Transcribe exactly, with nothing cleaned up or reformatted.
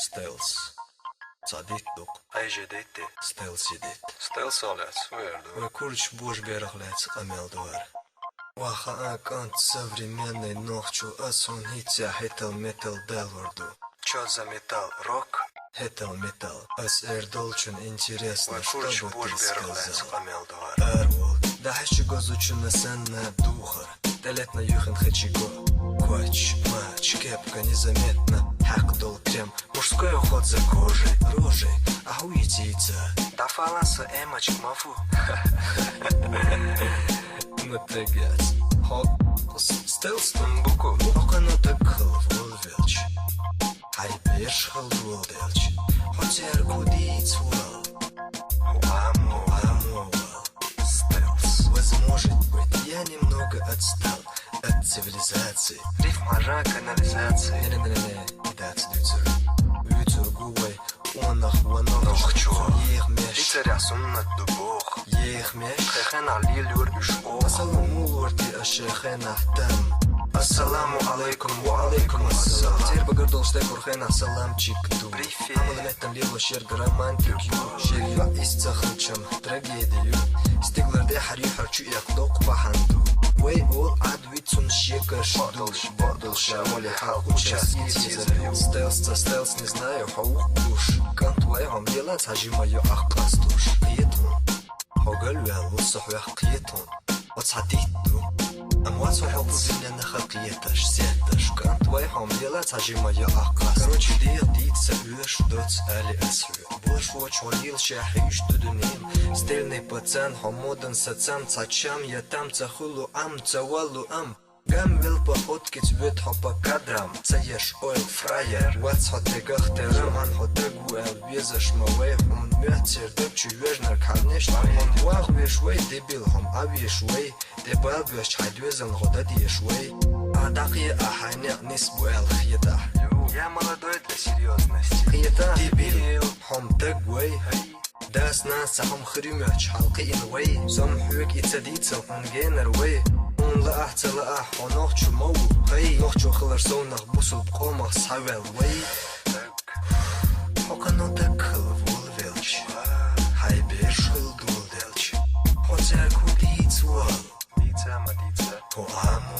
Стелс. Цхьа дитт ду-кх. Ай же дитт. Стелс дитт. Стелсах лаьцна фу эр ду? Вай курчаш божаберах лаьцна къамел ду хӀара. Ваха а кӀант современный нохчо, ас хьуна хӀинцца хетал метал далор ду. Чо за метал? Рок? Хетал метал. Ас эр долчун интересно, вай курчаш божаберах лаьцна къамел ду хӀара. Арвол. ДӀахьиша гозучунна санна духар. ТӀелетна юхин хачиго. Коч, мач, кепка незаметно. Хьакъ дол крем. Мужской уход за кожей, рожей, а хуйти ца. Да фаласа эмочек мафу. Напрягать. Хо, с-, стелс тун буку. Хокано так хал вол велч. Хай берш хал вол делч. Хотер кудиц вол. Хо амо, амо вол. Стелс. Возможно быть, я немного отстал от цивилизации. Рифма жа канализации. Не-не-не-не, и дац дюцер. Уцер гувай, онах, ванах, нохчо. Ех меш. Ицаря суннат дубох. Ех меш. Хехена лил юр уш о. Асалу мулур ти ашехена там. Ассаламу алейкум, ва алейкум ассалам. Тер багар долштай курхена саламчик ду. Привет. Амалметтан лило шер граммантик ю. Шер ю ис цахылчам. Трагедию. Стиглар де хьарю хьарчу эх док паханду. Вей ол адвит сун шекаш ду. Бордолш, бордолш, а воли хал учас ицезарю. Стелс, ца стелс, не знаю, хаух душ. Кант вай хам дела цажима ю ах кастуш. Киетун. Хогал вел лусах вех киетун. Оцхьа дитт ду. Ам вац вай хьалкху зиннена хакъ еташ, сетташ. Кант вай хьом дела цхьа жима я ахкъас. Короче, дегӀ дийца уьш доц али ас хьоьга. Бош вочхьо лил ша хьийш ду дуьнен. Стильный пацан, хьо модан сацам, цхьа чам я там, ца хулу ам, ца валу ам. Гам вел походкиц вет хьо по кадрам, ца еш ойл фраер. Вац хьо тегах терам, ан хьо таг ву эл везаш ма вай. Хьун мехцер даг чу вежнар кхарнеш, хьун вах веш вай, дебил хьом а веш вай. Де бал беш хьай дуьзан гӀо да деш вай. А дакъе а хьайне нис бу эл хета. Я молодой для серьёзности. Хета. Дебил. Хьом даг вай. Дас нас ца хьом хри мёч хьалкъи ин вай. Сом хьоьг и ца дийцал хьун генар вай. Хьун лаахь ца лаахь хьо нохчу ма ву. Хай. Нохчу хилар совнах бусул къомах схьавел вай. Хьо кхано даг хила вул велч. Хьай беш хила дул делч. Хьо цаьргу дийц вал. Дийца ма дийца. Хьо амо